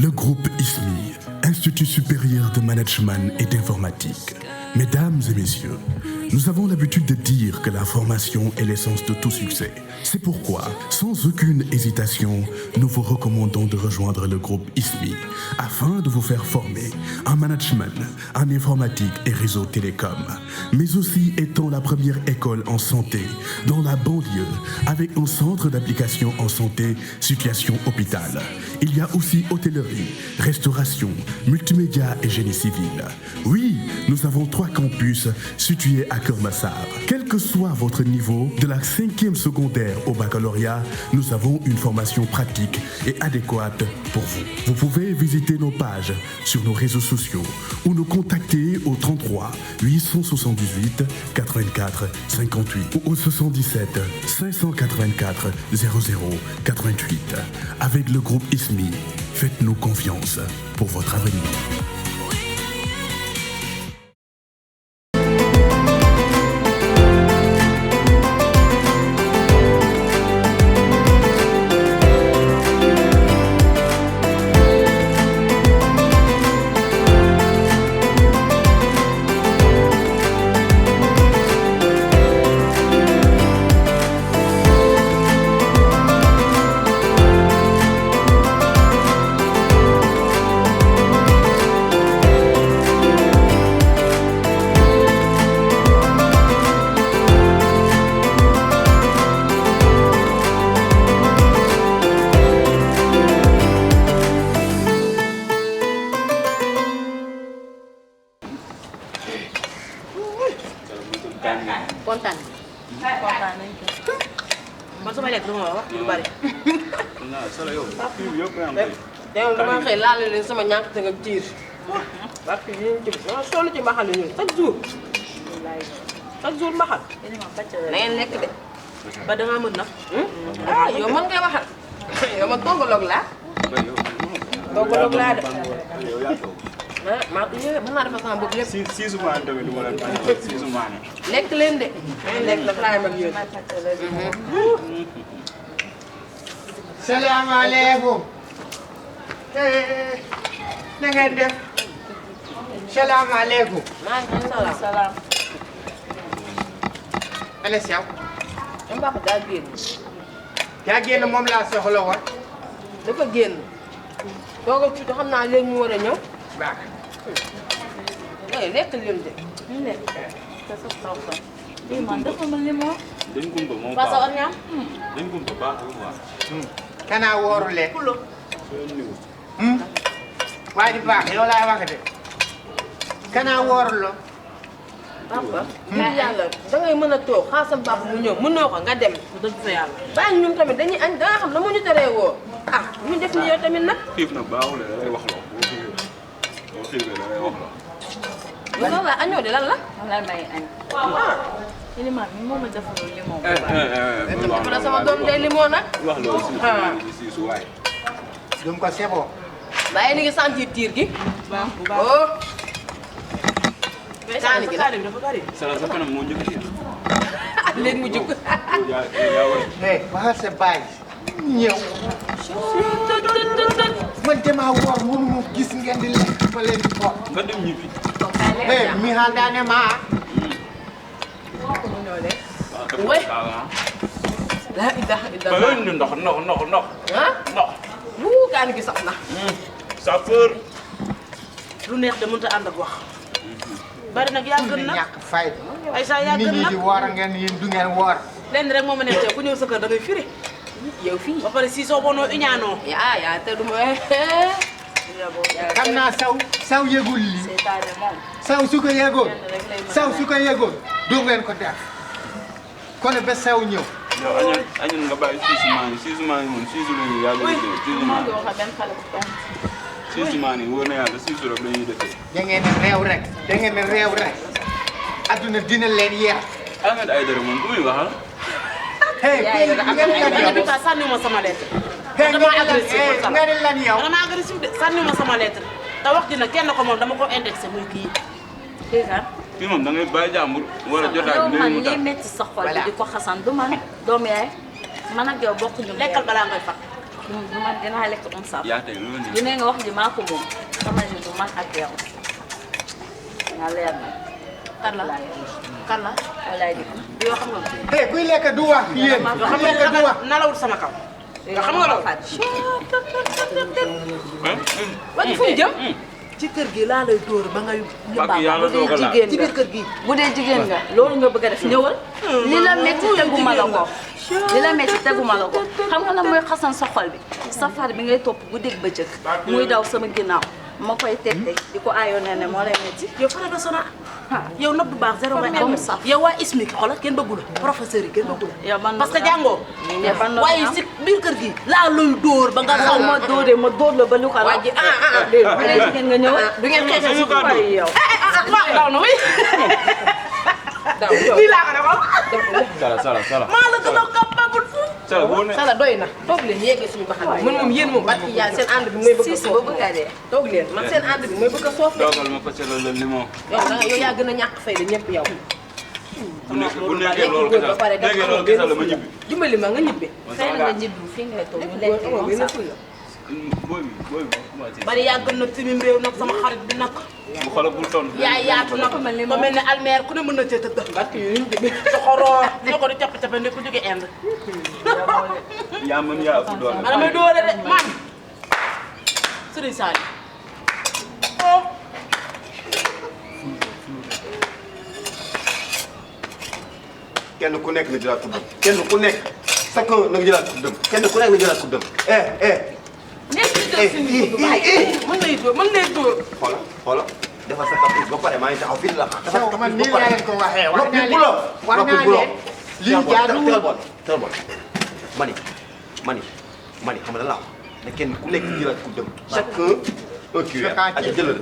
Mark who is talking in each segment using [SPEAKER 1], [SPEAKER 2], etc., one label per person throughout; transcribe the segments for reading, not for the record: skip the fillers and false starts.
[SPEAKER 1] Le groupe ISMI, Institut supérieur de management et d'informatique. Mesdames et messieurs, nous avons l'habitude de dire que la formation est l'essence de tout succès. C'est pourquoi, sans aucune hésitation, nous vous recommandons de rejoindre le groupe ISMI afin de vous faire former en management, en informatique et réseau télécom, mais aussi étant la première école en santé dans la banlieue avec un centre d'application en santé, situation hôpital. Il y a aussi hôtellerie, restauration, multimédia et génie civil. Oui, nous avons 3 campus situés à Keur Massar. Quel que soit votre niveau, de la 5e secondaire au baccalauréat, nous avons une formation pratique et adéquate pour vous. Vous pouvez visiter nos pages sur nos réseaux sociaux ou nous contacter au 33 878 84 58 ou au 77 584 00 88. Avec le groupe ISMI, faites-nous confiance pour votre avenir.
[SPEAKER 2] Kontaan nañ ko man sama lekk dama wax lu bari. yow dama xëy laal leen sama ñàkk te nga tiir. parce que yéen ci dama sonn ci mbaxal ñun chaque jour. chaque jour mbaxal. na ngeen lekk de. ba da ngaa mën nag. ah yow mën ngay waxal. yow man toggaloog laa. toggaloog laa de. ah maa ngi mën naa defar sama bopp lépp.
[SPEAKER 3] si souvent tamit du ma leen bañ si souvent ne.
[SPEAKER 2] lekk leen de. lekk dafa laay mag yéen.
[SPEAKER 4] salaamaaleykum. na ngeen def. salaamaaleykum.
[SPEAKER 2] maaleykum salaam.
[SPEAKER 4] ana Siaw.
[SPEAKER 2] sama papa daa génn.
[SPEAKER 4] yaa génn moom laa soxla woon.
[SPEAKER 2] dafa génn. doog a tuuti xam naa léegi mu war a ñëw.
[SPEAKER 4] baax
[SPEAKER 2] lekk leen de.
[SPEAKER 5] ñu lekk te sa taw sax lii man dafa mel ni moom.
[SPEAKER 3] dañ kumpa moom
[SPEAKER 2] Pasa
[SPEAKER 3] baax
[SPEAKER 2] war ñaam.
[SPEAKER 3] dañ kumpa baaxul quoi.
[SPEAKER 4] kanaa wooru leen.
[SPEAKER 2] Pulo.
[SPEAKER 4] waaye di baax yow laay wax de. kanaa wooru la.
[SPEAKER 2] papa. ngir yàlla dangay mën a toog xaar sa papa mu ñëw mënoo ko nga dem.
[SPEAKER 5] dëgg fa yàlla.
[SPEAKER 2] bàyyi ñun tamit dañuy añ danga xam la mu ñu teree woo. ah ñu def ni yow tamit nag.
[SPEAKER 3] xiif nag baaxul da lay wax loo boo xiifee da lay wax loo.
[SPEAKER 2] yow lan la añoo de lan la.
[SPEAKER 5] man lay may añ.
[SPEAKER 2] ah.
[SPEAKER 5] Elimane mi moom a defalul li moom.
[SPEAKER 2] dafa la sama doom day limoo nag.
[SPEAKER 3] wax loolu si su waay.
[SPEAKER 4] dum ko seboo.
[SPEAKER 2] bàyyi ni ngi sentir tiir gi.
[SPEAKER 5] baax bu baax.
[SPEAKER 2] oh. saani gi nag
[SPEAKER 5] dafa bari.
[SPEAKER 3] Sala sa kanam moo njëkk a tiit.
[SPEAKER 2] léegi mu jug.
[SPEAKER 3] yaa war
[SPEAKER 4] mais waxal sa baay. ñëw. man damaa woor mënu mu gis ngeen di lekk ba leen di xool.
[SPEAKER 3] nga dem ñibbi.
[SPEAKER 4] mais mi xaal daane maa.
[SPEAKER 2] way. la ilaha
[SPEAKER 3] ba
[SPEAKER 2] illallah.
[SPEAKER 3] loolu ndox
[SPEAKER 2] ah.
[SPEAKER 3] ndox.
[SPEAKER 2] wuu kaani gi sax na.
[SPEAKER 3] sapeur.
[SPEAKER 5] lu neex de mënut a ànd ak wax. bari nag yaa gën nag.
[SPEAKER 4] ñàkk fayda.
[SPEAKER 5] ay saa yaa
[SPEAKER 4] nit
[SPEAKER 5] gën
[SPEAKER 4] ñi
[SPEAKER 5] nag.
[SPEAKER 4] di woor ngeen yéen du ngeen woor.
[SPEAKER 5] lenn rek moo ma neex tey ku ñëw sa kër da ngay firi.
[SPEAKER 2] yow fii.
[SPEAKER 5] ba pare si soo bonoo iñaanoo.
[SPEAKER 2] yaa te du ma.
[SPEAKER 4] xam naa saw yëgul lii.
[SPEAKER 5] seytaane moom.
[SPEAKER 4] saw su ko yëgoon.
[SPEAKER 5] lenn rek lay mën.
[SPEAKER 4] saw su ko yëgoon doo ngeen ko def. kon ba saw ñëw.
[SPEAKER 3] yow añal nga bàyyi siisu maa ngi moom siisu la ñuy yàgg a defee siisu maa ngi.
[SPEAKER 5] wax ak benn xale bu tontu.
[SPEAKER 3] siisu maa ngi wóor na yàlla siisu rek la ñuy defee.
[SPEAKER 4] da ngeen a réew rek. da ngeen a réew rek. adduna dina leen yeex.
[SPEAKER 3] Ahmed Aïdara moom ku muy waxal.
[SPEAKER 4] hey kii ngeen lan yow.
[SPEAKER 5] bi sànniwuma sama lettre.
[SPEAKER 4] hey
[SPEAKER 5] dama agressif
[SPEAKER 4] nga ne lan yow.
[SPEAKER 5] dama agressif de sànniwuma sama lettre. te wax ji nag kenn ko moom dama ko indexé muy kii. dégg nga.
[SPEAKER 3] fii moom da ngay bàyyi jàmbur wala jotaay bi léegi mu
[SPEAKER 6] man
[SPEAKER 3] tax.
[SPEAKER 6] liy métti sa xol bi di ko xasan du man doom yaay man ak yow bokkuñu
[SPEAKER 5] lekkal balaa ngay fat.
[SPEAKER 6] man dinaa lekk am saaf.
[SPEAKER 3] yaa tey loolu
[SPEAKER 6] li ne nga wax ji maa ko moom xamal ni du man ak yow. nga leer na.
[SPEAKER 5] kan la
[SPEAKER 6] walaay di ko.
[SPEAKER 5] yoo xam nga
[SPEAKER 4] eh kuy lekk du wax yéen
[SPEAKER 5] xam
[SPEAKER 4] kuy lekk du wax.
[SPEAKER 5] nga nalawul sama kaw. nga xam nga loolu.
[SPEAKER 2] wàññi fu ñu jëm.
[SPEAKER 5] ci kër gi laa lay dóor ba nga
[SPEAKER 3] Bakk yàlla
[SPEAKER 6] bu dee
[SPEAKER 3] dogal
[SPEAKER 6] jigéen
[SPEAKER 5] ci
[SPEAKER 6] nga
[SPEAKER 5] biir kër gi.
[SPEAKER 6] bu dee jigéen nga loolu nga bëgg a def ñëwal. li la métti teguma la ko. li la métti teguma la ko xam nga lan mooy xasan sa xol bi safar bi ngay topp bu dégg bëccëg muy daw sama ginnaaw ma koy teg di ko aayoo ne ne moo lay métti.
[SPEAKER 5] yow fara nga sona yow nopp bu baax zéro nga am yow waa ismi xoolal kenn bëggu la professeur yi kenn bëggu la.
[SPEAKER 6] yow man
[SPEAKER 5] parce que jàngoo.
[SPEAKER 6] yow ban
[SPEAKER 5] waaye si biir kër gi laa lay dóor ba nga xaw
[SPEAKER 6] ma dóoree ma dóor la ba lu ko raw.
[SPEAKER 2] waa ji
[SPEAKER 6] bu dee jigéen nga ñëw.
[SPEAKER 2] du ngeen xeexee si
[SPEAKER 6] waaye yow.
[SPEAKER 5] daw na wi. nii laa ko defoon.
[SPEAKER 3] sala
[SPEAKER 5] maa la gën a capable fu.
[SPEAKER 3] sala boo ne
[SPEAKER 2] Sala doy na toog leen yeggee suñu baxal man moom yéen moom barki yàlla seen ànd bi mooy bëgg a
[SPEAKER 6] siis
[SPEAKER 2] soof
[SPEAKER 6] ba bëgg a dee.
[SPEAKER 2] toog leen man seen ànd bi mooy bëgg a soof de
[SPEAKER 3] dogal ma pàcce la limon
[SPEAKER 2] yow yaa gën a ñàkk fayda ñëpp yow
[SPEAKER 3] bu nekkee loolu kese la nekkee loolu kese la ma ñibbi
[SPEAKER 2] dimbali ma nga ñibbi
[SPEAKER 6] xëy na nga ñibbi fi ngay toog ñu lekk moom sax.
[SPEAKER 3] booy bi
[SPEAKER 5] bari yaa gën nag si mim réew nag sama xarit bi nag.
[SPEAKER 3] bu xoolal bul tontu
[SPEAKER 5] yaa yaatu nag
[SPEAKER 6] mel ni
[SPEAKER 5] ba mel ne almeer ku ne mën na cee tëdd.
[SPEAKER 2] barki yu ñu dégg
[SPEAKER 5] soxoroo ñoo ko di capp-cappe ne ku jóge Inde.
[SPEAKER 3] yaa mën yaa ëpp doole
[SPEAKER 5] man damay doole de man Serigne Sall. oh.
[SPEAKER 7] kenn ku nekk na jëlaat kuddam kenn ku nekk chacun na nga jëlaat kuddam kenn ku nekk na jëlaat kuddam
[SPEAKER 5] nekk ci kër si nit ku bàyyi mën lay dóor mën lay dóor.
[SPEAKER 7] xoola defal sa caprice ba pare maa ngi taxaw fii la xaar
[SPEAKER 4] yow man nii laa leen ko waxee wax
[SPEAKER 7] noppi
[SPEAKER 4] naa
[SPEAKER 7] bu lo
[SPEAKER 4] leen wax
[SPEAKER 7] noppi
[SPEAKER 4] naa
[SPEAKER 7] bu lo
[SPEAKER 4] leen lii jaaduwul
[SPEAKER 7] tegal bool mani xam nga lan laa wax ne kenn ku nekk jëlaat kuddam chacun un cuillère aja jëlal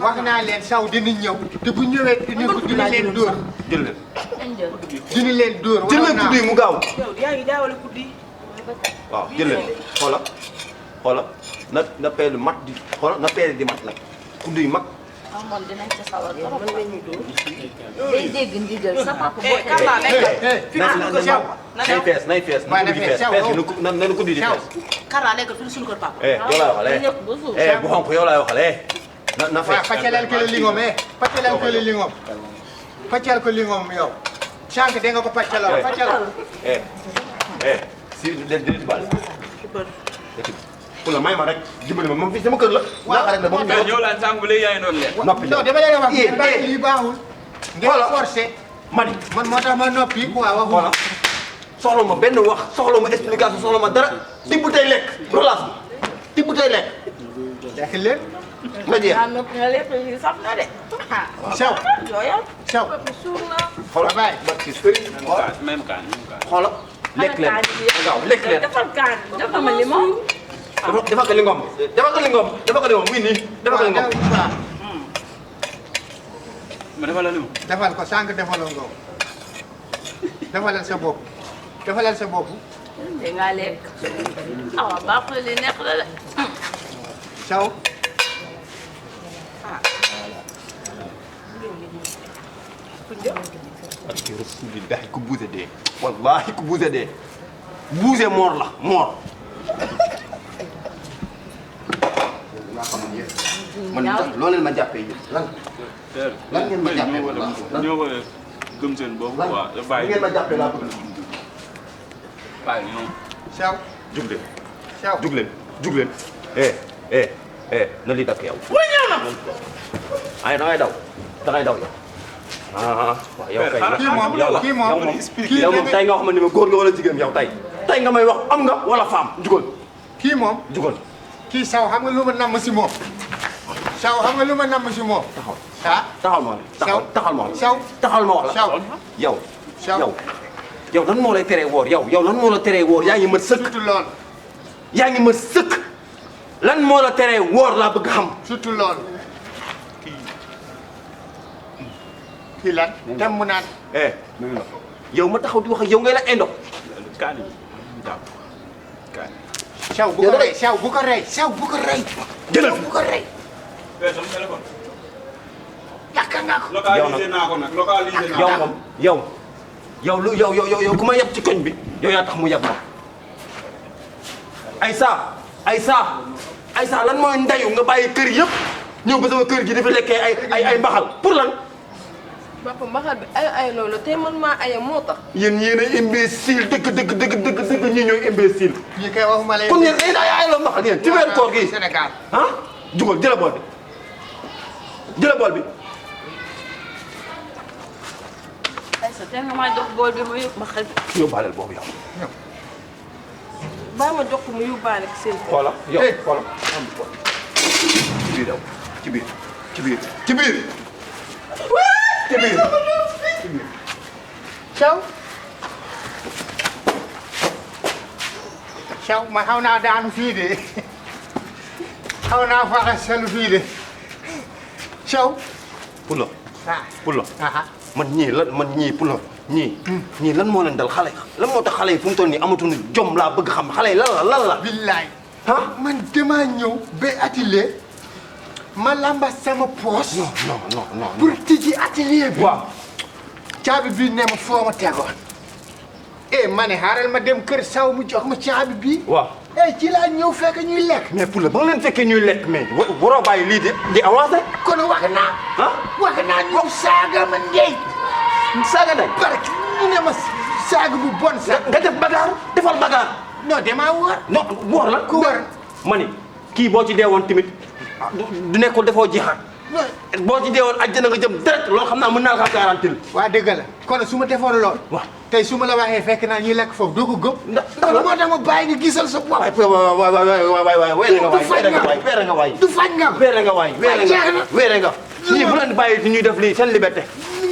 [SPEAKER 4] wax naa leen saw dina ñëw te bu ñëwee dina leen dóor
[SPEAKER 7] jël leen
[SPEAKER 4] dina leen dóor.
[SPEAKER 7] jël leen kudd yi mu gaaw
[SPEAKER 5] yow yaa ngi jaawale kuddi yi.
[SPEAKER 7] waaw jël leen xoola na peelu mat di xoola na peelu di mat nag kudd yu mag
[SPEAKER 6] ah man dinañ ci sawar trop. day dégg ndigal sa papa boo
[SPEAKER 5] kan laa lekk.
[SPEAKER 7] nay fees nay fees na kudd yi fees na kudd yi di fees
[SPEAKER 5] kan laa lekk fii suñu kër papa.
[SPEAKER 7] yow laay waxal bu xonk yow laay waxal na fees
[SPEAKER 4] waaw pàccaleel ko lingom pàccaleel ko lingom pàccal ko lingom yow sànq dégg nga ko pàccalal pàccalal.
[SPEAKER 7] si leen di bal pour la may ma rek dimbali ma moom fii sama kër la. waaw rek na ba mu ñëw
[SPEAKER 3] yow laa sànq ba léegi yaa ngi doon lekk
[SPEAKER 7] noppi
[SPEAKER 4] non dama leen wax ngeen bàyyi lii baaxul. ngeen forcé
[SPEAKER 7] mani
[SPEAKER 4] man moo tax ma noppi quoi waxuma.
[SPEAKER 7] voilà soxla ma benn wax soxla ma explication soxla ma dara tibb tey lekk relax tibb tay lekk.
[SPEAKER 4] lekk leen.
[SPEAKER 7] na jeex
[SPEAKER 6] ah noppi nga lépp yi saf na de.
[SPEAKER 4] Sew
[SPEAKER 6] yooya.
[SPEAKER 4] Sew.
[SPEAKER 7] xoolal
[SPEAKER 4] Babaye.
[SPEAKER 7] barki sëriñ
[SPEAKER 3] même kaan
[SPEAKER 7] xoolal lekk leen gaaw lekk leen
[SPEAKER 6] defal kaan defal ma limon.
[SPEAKER 7] dafa ko li ngom dafa ko li ngom dafa ko li ngom muy nii dafa ko li ngom
[SPEAKER 3] ma defal la limon
[SPEAKER 4] defal ko sànq defaloo nga ko defalal sa bopp defalal sa bopp.
[SPEAKER 6] da ngaa lekk. awa baaxul li neex la de.
[SPEAKER 4] Sew.
[SPEAKER 7] barki rasulillahi ku buuse dee wallahi ku buuse dee buuse moor la moor laa xamul yéen man loo leen ma jàppee yéen lan ngeen ma jàppee
[SPEAKER 3] ñoo war a gëm seen bopp quoi da bàyyi
[SPEAKER 7] ngeen ma jàppee laa bëgg
[SPEAKER 3] bàyyi ñoom
[SPEAKER 4] Sew.
[SPEAKER 7] jug leen
[SPEAKER 4] Sew.
[SPEAKER 7] jug leen jug leen na lii dakk yow ay da ngay daw yow waaw yow kay
[SPEAKER 4] kii moom kii moom
[SPEAKER 7] yow moom tey nga wax ma ni ma góor nga wala jigéen yow tey nga may wax am nga wala femme jugal
[SPEAKER 4] kii moom
[SPEAKER 7] jugal
[SPEAKER 4] kii saw xam nga lu ma namm si moom saw xam nga lu ma namm si moom.
[SPEAKER 7] taxawal ma wax la
[SPEAKER 4] Sew.
[SPEAKER 7] taxawal ma wax la
[SPEAKER 4] Sew.
[SPEAKER 7] yow
[SPEAKER 4] Sew.
[SPEAKER 7] yow lan moo lay teree woor yow lan moo la teree woor yaa ngi mën sëkk
[SPEAKER 4] surtout lool
[SPEAKER 7] yaa ngi mën sëkk lan moo la teree woor laa bëgg xam
[SPEAKER 4] surtout lool kii lan dem mu naan.
[SPEAKER 7] yow ma taxaw di wax ak yow ngay la indo
[SPEAKER 3] kaani jàpp kaani
[SPEAKER 4] Sew bu ko rey Sew bu ko rey Sew bu ko rey.
[SPEAKER 7] jëlal
[SPEAKER 4] bu ko rey.
[SPEAKER 3] sama téléphone
[SPEAKER 4] yàq nga ko.
[SPEAKER 3] localisé naa ko nag localisé naa
[SPEAKER 7] yow moom yow ku ma yeb ci koñ bi yow yaa tax mu yeb ma Aïssa lan mooy ndeyu nga bàyyi kër yëpp ñëw ba sama kër gi dafa lekkee ay mbaxal pour lan.
[SPEAKER 2] papa mbaxal bi ay loolu tey man maa aye moo tax.
[SPEAKER 7] yéen yéen a imbécile dëgg ñi ñooy imbécile.
[SPEAKER 4] ñi koy waxuma leen.
[SPEAKER 7] kon yéen ay la mbaxal yéen ci weeru koor gi
[SPEAKER 4] Sénégal.
[SPEAKER 7] ah jugal jëla bool bi.
[SPEAKER 6] Aïssa tey nga maa jox bool bi ma yóbbu ma xel bi.
[SPEAKER 7] yóbbaaleel boobu yow.
[SPEAKER 2] baa ma jox ko mu yóbbaale ko seen.
[SPEAKER 7] xoola yow xoola ci biir
[SPEAKER 4] Thiaw ma xaw naa daanu fii de xaw naa faxasalu fii de Thiaw.
[SPEAKER 7] Pulo.
[SPEAKER 4] ah
[SPEAKER 7] Pulo. man ñii lan moo leen dal xale lan moo tax xale yi fu mu toll nii amatuñu jom laa bëgg xam xale yi lan la.
[SPEAKER 4] billaay. man damaa ñëw ba atelier ma lamba sama poos.
[SPEAKER 7] non.
[SPEAKER 4] pour tijji atelier bi.
[SPEAKER 7] waaw.
[SPEAKER 4] caabi bi ne ma foo ma tegoon. ma ne xaaral ma dem kër saw mu jox ma caabi bi.
[SPEAKER 7] waaw.
[SPEAKER 4] ci laa ñëw fekk ñuy lekk.
[SPEAKER 7] mais Pulo ba nga leen fekkee ñuy lekk mais waroo bàyyi lii di avancé.
[SPEAKER 4] kon wax naa ñu saaga ma ndey.
[SPEAKER 7] saaga day.
[SPEAKER 4] barke ñu ne ma saaga bu bon sax.
[SPEAKER 7] nga def bagaar defal bagaar.
[SPEAKER 4] non damaa wóor.
[SPEAKER 7] non woor la
[SPEAKER 4] ku wóor.
[SPEAKER 7] ma ni kii boo ci deewoon tamit du nekkul defoo jihaad. boo ci deewoon àjjana nga jëm direct loolu xam naa mën naa la ko garantir.
[SPEAKER 4] waa dëgg la kon su ma defoon lool.
[SPEAKER 7] waaw
[SPEAKER 4] tey su ma la waxee fekk naa ñuy lekk foofu doo ko gëm.
[SPEAKER 7] ndax
[SPEAKER 4] moo tax ma bàyyi nga gisal sa bopp.
[SPEAKER 7] waay weere nga waay.
[SPEAKER 4] du faj nga
[SPEAKER 7] weere nga. ñii bu leen bàyyi ñuy def lii seen liberté.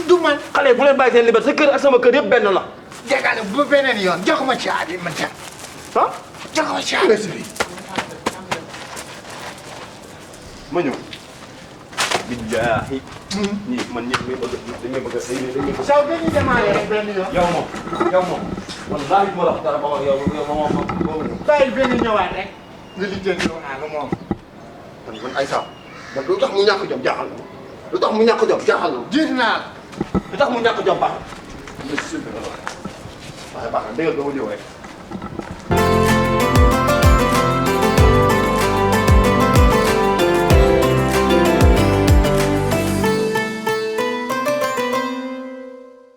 [SPEAKER 4] du man.
[SPEAKER 7] xale yi bu leen bàyyi seen liberté sa kër ak sama kër yëpp benn la.
[SPEAKER 4] dégg bu beneen yoon jox ma caabi ma dem. jox ma caabi.
[SPEAKER 7] ma ñëw. billaahi. ñii man ñëpp dañuy bëgg
[SPEAKER 4] saw dañuy démarrer rek benn yoon.
[SPEAKER 7] yow moom. wallaahi ma la wax dara ba wax yow moom.
[SPEAKER 4] bàyyi benn ñëwaat rek. nga lijjanti woon naa ko moom.
[SPEAKER 7] man Aïssa man lu tax mu ñàkk jom jaaxal na lu tax mu ñàkk jom jaaxal na
[SPEAKER 4] jiit naa la.
[SPEAKER 7] lu tax mu ñàkk jom baax na. waaye baax na dégg nga ma ñëw rek.